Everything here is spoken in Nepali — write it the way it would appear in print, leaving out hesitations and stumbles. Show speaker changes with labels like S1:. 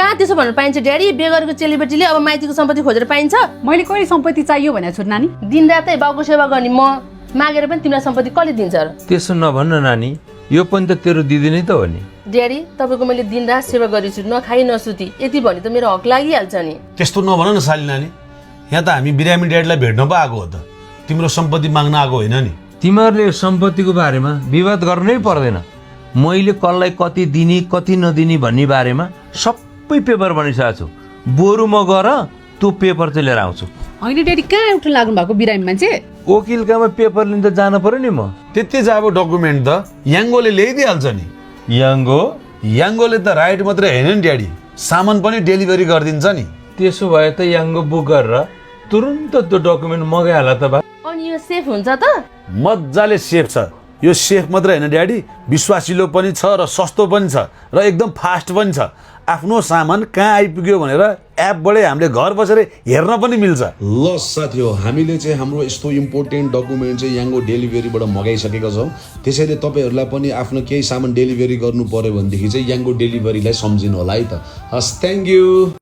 S1: कहाँ त्यसो भन्नु पाइन्छ ड्याडी? बेगरको चेलीबेटीले अब माइतीको सम्पत्ति खोजेर पाइन्छ?
S2: मैले कहिले सम्पत्ति चाहियो भनेको छु नानी?
S1: दिनरातै बाउको सेवा गर्ने म मागेर पनि तिमीलाई सम्पत्ति कसले दिन्छ र?
S3: त्यसो नभन्न नानी, यो पनि त तेरो दिदी नै त हो नि।
S1: ड्याडी तपाईँको मैले दिनरात सेवा गरेछु, नखाइ नसुती, यति भने त मेरो हक लागिहाल्छ नि।
S4: त्यस्तो नभन न साली नानी, यहाँ त हामी बिरामी ड्याडीलाई भेट्न पो आएको हो त, तिम्रो सम्पत्ति माग्न आएको होइन नि।
S3: तिमीहरूले यो सम्पत्तिको बारेमा विवाद गर्नै पर्दैन। मैले कसलाई कति दिने कति नदिने भन्ने बारेमा सबै पेपर बनिसकेको छु। बरु म गएर त्यो पेपर चाहिँ लिएर आउँछु।
S2: होइन ड्याडी, कहाँ एउटा लाग्नु भएको बिरामी मान्छे?
S3: वकिलकामा पेपर लिन त जानु पर्यो नि म।
S4: त्यति चाहिँ अब डकुमेन्ट त याङ्गोले ल्याइदिइहाल्छ नि।
S3: याङ्गो?
S4: याङ्गोले त राइट मात्रै होइन नि ड्याडी, सामान पनि डेलिभरी गरिदिन्छ नि।
S3: त्यसो भए त याङ्गो बुक गरेर तुरुन्त त्यो डकुमेन्ट मगाइहाल त बा।
S1: अनि यो सेफ हुन्छ त?
S4: मजाले सेफ छ। यो सेफ मात्रै होइन ड्याडी, विश्वासिलो पनि छ र सस्तो पनि छ र एकदम फास्ट पनि छ। आफ्नो सामान कहाँ आइपुग्यो भनेर एपबाटै हामीले घर बसेर हेर्न पनि मिल्छ।
S5: ल साथी हो, हामीले चाहिँ हाम्रो यस्तो इम्पोर्टेन्ट डकुमेन्ट चाहिँ याङ्गो डेलिभरीबाट मगाइसकेका छौँ। त्यसैले तपाईँहरूलाई पनि आफ्नो केही सामान डेलिभरी गर्नु पर्यो भनेदेखि चाहिँ याङ्गो डेलिभरीलाई सम्झिनु होला है त। हस्, थ्याङ्क यू।